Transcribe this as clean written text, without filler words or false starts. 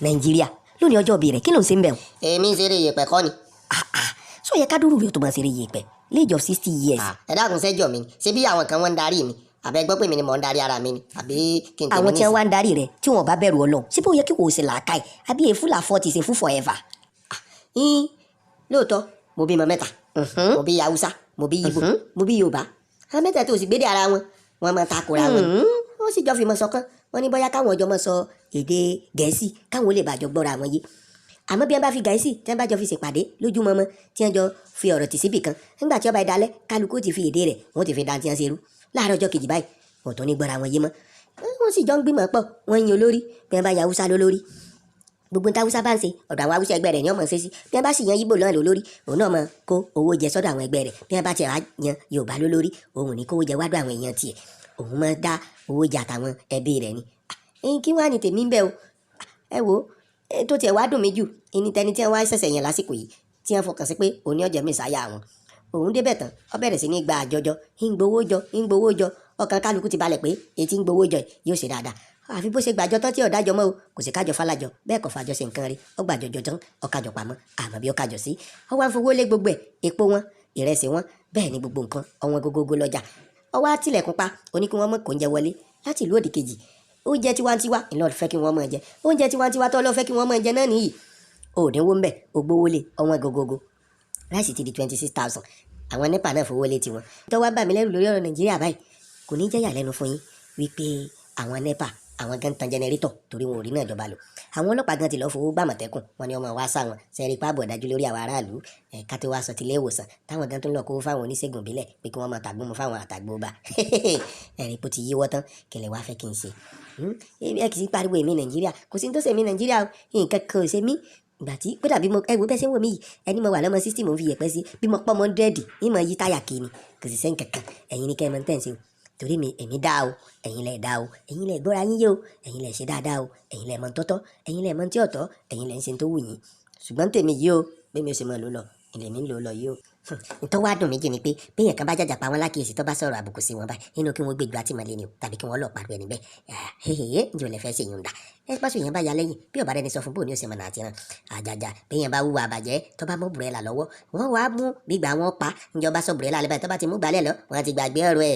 Nàìjíríà lónìí, ọjọ́ ìbí rẹ̀, kí ló ń ṣe ń bẹ̀ o? Èmi ń ṣeré yèpẹ̀ kọ́ ni. Ah ah, sọ yẹ kádùrú rẹ̀ tó máa ṣeré yèèpẹ̀ léèjọ 60 years? Ah, ẹ dákun, sẹ́jọ́ mi ni? Ṣé bí àwọn kan wọ́n ń darí mi? Àbẹ gbọ́ pé mi ni mò ń darí ara mi ni, àbí kí n tèmi? Àwọn tí wọ́n nísìn? wá ń darí rẹ̀, tí wọ́n bá bẹ̀rù Ọlọ́run, síbí ó yẹ kí kò ṣe làákàyè? Àbí èéfù là 40 ṣe fún forever? Yín lóòótọ́, mo bímọ mẹ́ta. Mo bí Haúsá, mo bí Ìgbò, mo bí Yorùbá. Àwọn mẹ́ta tó sì gbédè ara wọn, wọn máa takora wọn ni. Wọ́n sì jọ fìmọ̀ ṣọ̀kan. Wọ́n ní bóyá káwọn ọjọ́ máa sọ èdè Gẹ̀ẹ́sì, káwọn ó lè bàjọ́ gbọ́ra wọn yé. Àmọ́ bí wọ́n bá fi Gẹ̀ẹ́sì tí wọ́n bá jọ fi ṣèpàdé lójúmọmọ, tí wọ́n jọ fi ọ̀rọ̀ tì síbì kan, nígbà tí ó bá dalẹ̀, kálukú ti fi èdè rẹ̀, wọ́n ti fi dantí wọn ṣerú. Láàárọ̀ ọjọ́ kejì báyìí, wọ́n tún ní gbọ́ra wọn yé mọ́. Wọ́n sì jọ ń gbìmọ̀ pọ̀, wọ́n ń yan olórí. Bí wọ́n bá yan Haúsá lólórí, gbogbo ní táwùsá bá ń ṣe, ọ̀dọ̀ àwọn Haúsá ẹgbẹ́ rẹ̀ ni wọ́n mọ̀ ṣe sí. Bí wọ́n bá sì yan Yíbò náà lólórí, òun náà mọ̀ kó owó jẹ sọ́dọ̀ àwọn ẹgbẹ́ rẹ̀. Bí wọ́n bá tiẹ̀ wá yan Yorùbá lólórí, òun ò ní kówó jẹ wádùn àwọn èèyàn tiẹ̀, òun máa dá owó jẹ àtàwọn ẹbí rẹ̀ ni. Kí wàá ní tèmi ń bẹ o? Ẹ wo, tó tiẹ̀ wá dùn mí jù ìní tẹni tí wọ́n wá ṣẹ̀ṣẹ̀ yàn lásìkò yìí, tí wọ́n fọkàn sí pé òun ní ọjọ́ mẹ́sàáyà wọn. Òun débẹ̀ tán, ó bẹ̀rẹ̀ sí ní gba àjọjọ, ń gbowó jọ, ń gbowó jọ. Ọkàn kálukú ti balẹ̀ pé etí ń gbowó jọ yìí yóò ṣe dáadáa. Àfi bó ṣe gbàjọ tán tí ọ̀dájọ mọ́ o. Kò sí kájọ fálájọ bẹ́ẹ̀, kò fàjọ ṣe nǹkan rí. Ó gbàjọjọ tán, ó kájọ pamọ́, àmọ́ bí ó kájọ sí, ó wá ń fowó lé gbogbo ẹ̀. Epo wọn, ìrẹsì wọn, bẹ́ẹ̀ ni gbogbo nǹkan ọ̀wọ́n gógógó lọ́jà. Ó wá tilẹ̀kùn pa, ó ní kí wọ́n mọ̀ kó oúnjẹ wọlé láti ìlú òdì kejì. Oúnjẹ tiwantiwa ìlọ fẹ́ kí wọ́n máa jẹ. Oúnjẹ tiwantiwa tó lọ fẹ́ kí wọ́n máa jẹ náà nìyí, òdínwó ń bẹ̀, ó gbówó lé, ọ̀wọ́n gógógó. Rice ti di 26,000. Àwọn NEPA náà fowó lé tiwọn. Tó wá bà mí lẹ́rù lórí ọ̀rọ̀ Nàìjíríà báyìí, kò ní jẹ́ ìyàlẹ́nu fún yín wípé àwọn NEPA, àwọn gan tan generator torí wọn ò rí náà jọba lò. Àwọn ọlọ́pàá gan ti lọ́ọ́ fowó gbàmọ̀tẹ́kùn wọn ni ọmọ wa sá wọn sẹ́rí páàbọ̀ dájú lórí àwọn aráàlú. Ẹ̀ka tó wá sọ ti ilé ìwòsàn, táwọn gan tó ń lọ kówó fáwọn oníṣègùn ìbílẹ̀ pé kí wọ́n máa tàgbó mu fáwọn àtàgbò bá ẹ̀rí pé ó ti yíwọ́ tán. Kí lẹ wá fẹ́ kí n ṣe? Ẹ kì í pariwo èmi Nàìjíríà, kò sí ní tó ṣe èmi Nàìjíríà o. Nǹkan kan ò ṣe mí. Ìgbà tí kódà bí mo ẹ wo bẹ́ẹ̀ ṣe ń wò mí yìí, ẹni mo wà lọ́mọ 60, mo ń fi yẹ̀pẹ̀ sí bí mo pọ́ mọ́ 100 ní mo yí táyà kiri, kò sì sẹ́yìn kankan. Ẹ̀yin ní kẹ́ ẹ mọ̀ tẹ́ ń ṣe o, torí mi èmi dá o, ẹ̀yin lẹ̀ dá o, ẹ̀yin lẹ̀ gbọ́ra yín yé o, ẹ̀yin lẹ̀ ṣe dáadáa o, ẹ̀yin lẹ̀ mọ̀ tọ́tọ́, ẹ̀yin lẹ̀ mọ̀ tí ọ̀tọ̀, ẹ̀yin lẹ̀ ń ṣe tó wù yín. Ṣùgbọ́n tèmi yìí o, bí mi ò ṣe mọ̀ ló lọ ilé mi ń lò lọ yìí o. Ntọ́ wá dùn mí jù ni pé béèyàn kan bá jàjà pa wọn lákìyèsí, tó bá sọ̀rọ̀ àbùkù sí wọn báyìí, nínú kí wọ́n gbé ju àtìmọ́lé ni o, tàbí kí wọ́n lọ pàdé ẹni bẹ́ẹ̀. Hehehe, ǹjẹ́ ò lè fẹ́ ṣe yùn dà? Ẹ bá sọ yẹn bá ya lẹ́yìn bí ọ̀bá rẹni sọ fún bóun ni ó ṣe mọ̀nà àti ràn àjàjà. Béèyàn bá wúwa àbàjẹ́, tó bá mú bùrẹ́là lọ́wọ́, wọ́n wàá mú gbígbà wọn pa. Ǹjọba sọ bùrẹ́là lẹ́bàá, tó bá ti mú gbálẹ̀ lọ, wọ́n ti gbàgbé ọ̀rọ̀ ẹ̀.